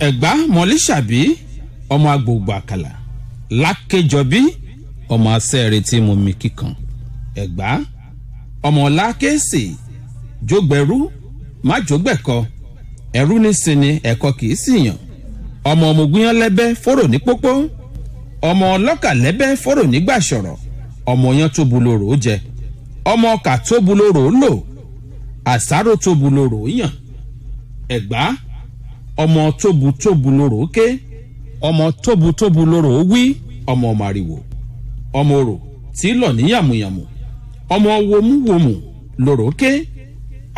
Ẹ̀gbá mọ̀lísàbí ọmọ agbòògbò àkàlà lákéjọbí ọmọ asẹ́rẹ́ tí mo mi kíkan. Ẹ̀gbá ọmọ lákèsì jógbẹrú má jógbẹ̀kọ ẹrú ní sinmi ẹ̀kọ kì í sì yàn. Ọmọ ọmọgúnyán lẹ́bẹ́ fòrò ní pópó, ọmọ ọlọ́kà lẹ́bẹ́ fòrò nígbà sọ̀rọ̀, ọmọ yẹn tó bu lóró jẹ, ọmọ ọkà tó bu lóró lò, àsáró tó bu lóró yàn. Ẹ̀gbá ọmọ tóbu tóbu lóró ké, ọmọ tóbu tóbu lóró wí, ọmọ màrìwò, ọmọ orò tí lọ ní yàmùyàmù, ọmọ wòmúwòmù lóró ké,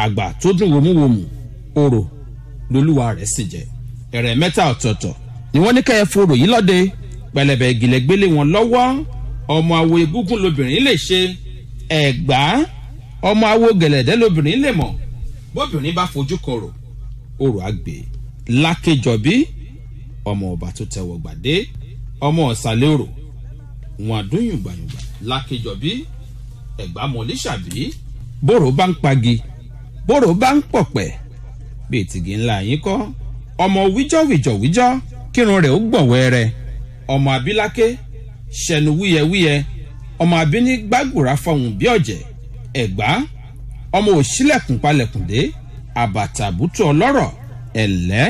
àgbà tó dún wòmúwòmù orò lolúwa rẹ̀ sì jẹ. Ẹ̀rẹ̀ mẹ́ta ọ̀tọ̀ọ̀tọ̀ ni wọ́n ní kẹ́ ẹ forò yìí lọ́dẹ, pẹlẹbẹ ìgìlẹ̀ gbélé wọn lọ́wọ́. Ọmọ awo egúngún lobìnrin lè ṣe, Ẹ̀gbá ọmọ awo gẹ̀lẹ̀dẹ́ lobìnrin lè mọ̀, bóbìnrin bá fojú korò orò àgbè. Lákéjọbí ọmọ ọba tó tẹwọ́ gbàdé, ọmọ ọ̀sàlẹ̀ orò wọn àdún yùngbàyùngbà. Lákéjọbí Ẹ̀gbá mọ̀lísàbí, bóró bá ń pagi bóró bá ń pọ̀pẹ̀ bíi tìgì ńlá yín kọ́. Ọmọ wíjọ́ wíjọ́ wíjọ́ kírun rẹ̀ ó gbọ̀n wẹ́rẹ́. Ọmọ abiláké ṣẹnu wúyẹwúyẹ, ọmọ abíní gbàgùrà fọhùn bí ọ̀jẹ̀. Ẹ̀gbá ọmọ òṣìlẹ̀kùn palẹ̀kùndé àbàtàbùtù ọlọ́rọ̀ ẹ̀lẹ́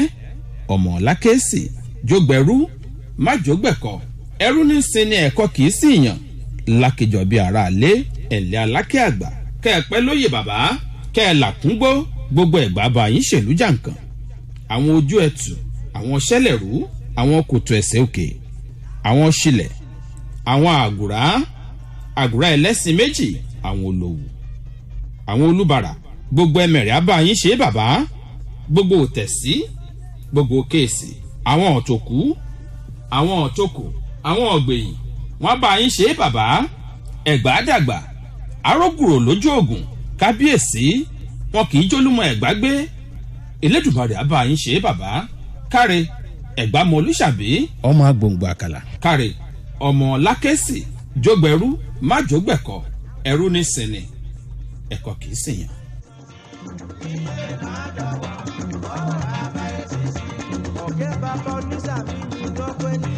ọmọ lákèsì jógbẹrú má jógbẹ̀kọ ẹrú ní sinmi ẹ̀kọ́ kì í sì yàn. Lákèjọbí ara àlé ẹ̀lẹ́ alákẹ́ àgbà kẹ́ ẹ pẹ́ lóye bàbá kẹ́ ẹ làkúngbó gbogbo Ẹ̀gbá bá yín ṣèlú jàǹkàn. Àwọn ojú ẹ̀tù, àwọn ṣẹlẹ̀rú, àwọn kòtò ẹ̀sẹ̀ òkè, àwọn ṣilẹ̀, àwọn àgùrá àgùrá ẹlẹ́sìn méjì, àwọn olówù, àwọn olúbàrà, gbogbo ẹmẹ̀rẹ̀ á bá yín ṣe bàbá, gbogbo òtẹ̀sí, gbogbo kéèsì, àwọn ọ̀tòkú, àwọn ọ̀tòkù, àwọn ọ̀gbẹ̀yìn, wọ́n bá yín ṣe bàbá. Ẹ̀gbá dàgbà arógùrò lójú ògùn kábíyèsí, wọn kì í jólúmọ Ẹ̀gbá gbé, Elédùmarè á bá yín ṣe bàbá. Káre Ẹ̀gbá mọ̀lúsàbí ọmọ agbòǹgbò àkàlà. Káre ọmọ lákèsì jógbẹrú má jógbẹ̀kọ ẹrú ní sinmi ẹ̀kọ́ kì í sì yàn. Ọ̀kẹ́ bàbá onísàbí ni tọ́pẹ́ ní.